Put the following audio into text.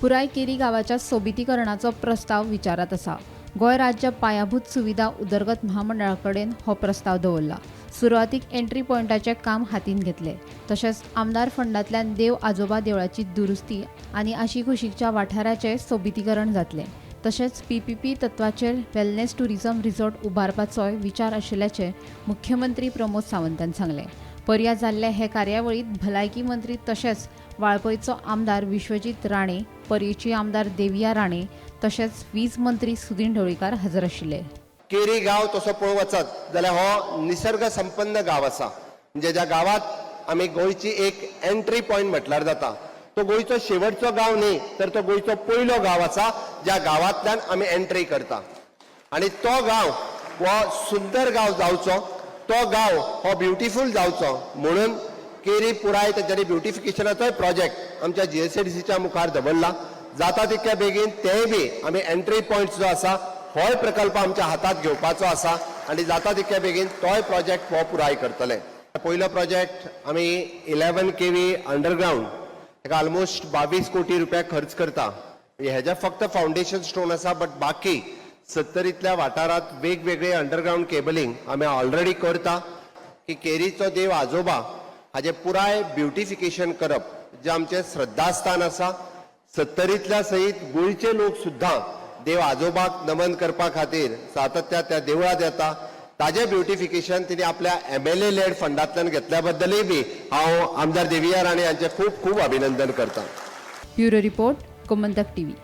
पुराय केरी गांवाच्या सोबितीकरणाचो प्रस्ताव विचारात आसा. गोंय राज्य पायाभूत सुविधा उदरगत म्हामंडळा कडेन हो प्रस्ताव दवरला. सुरवातीक एंट्री पॉयंटाचें काम हातीन घेतले. तशेंच आमदार फंडांतल्यान देव आजोबा देवळाची दुरुस्ती आनी आशिकुशीकच्या वाठाराचें सोबितीकरण जातलें. तशेंच पीपीपी तत्वाचेर वेलनेस टुरिझम रिसॉर्ट उबारपाचोय विचार आशिल्ल्याचें मुख्यमंत्री प्रमोद सावंतान सांगलें. पर्या जाल्ले हे कार्यावळींत भलायकी मंत्री तशेंच वाळपयचो आमदार विश्वजीत राणे, पर्येची आमदार देविया राणे, तशेंच वीज मंत्री सुदिन ढवळीकार हजर आशिल्ले. केरी गांव तसो पळोवंक वचत जाल्यार हो निसर्ग संपन्न गांव आसा. म्हणजे ज्या गांवात आमी गोंयची एक एंट्री पॉयंट म्हटल्यार जाता, तो गोंयचो शेवटचो गांव न्ही, तर तो गोंयचो पयलो गांव आसा ज्या गांवांतल्यान आमी एंट्री करता. आनी तो गांव हो सुंदर गांव जावचो, तो गांव हो ब्युटिफूल जावचो म्हणून केरी पुराय तेंच्यांनी ब्युटिफिकेशनाचोय प्रोजेक्ट आमच्या जीएसआयडीसीच्या मुखार दवरला. जाता तितक्या बेगीन तेय बी आमी एंट्री पॉयंट जो आसा, होय प्रकल्प आमच्या हातात घेवपाचो आसा आनी जाता तितक्या बेगीन तोय प्रोजेक्ट हो पुराय करतले. पयलो प्रोजेक्ट आमी 11 केव्ही अंडरग्रावंड, ताका ऑलमोस्ट 22 कोटी रुपया खर्च करता. म्हणजे हेज्या फक्त फावंडेशन स्टोन आसा, बट बाकी सत्तरीतल्या वाठारांत वेगवेगळे अंडरग्रावंड केबलिंग आमी ऑलरेडी करता. की केरीचो देव आजोबा हाजें पुराय ब्युटिफिकेशन करप, जें आमचें श्रद्धास्थान आसा. सत्तरीतल्या सयत गोंयचे लोक सुद्दां देव आजोबाक नमन करपा खातीर सातत्या त्या देवळांत येता. ताजें ब्युटिफिकेशन तिणे आपल्या एमएलए लेड फंडांतल्यान घेतल्या बद्दलूय बी हांव आमदार देविया राणे हांचें खूब खूब अभिनंदन करता. Bureau report, Gomantak TV.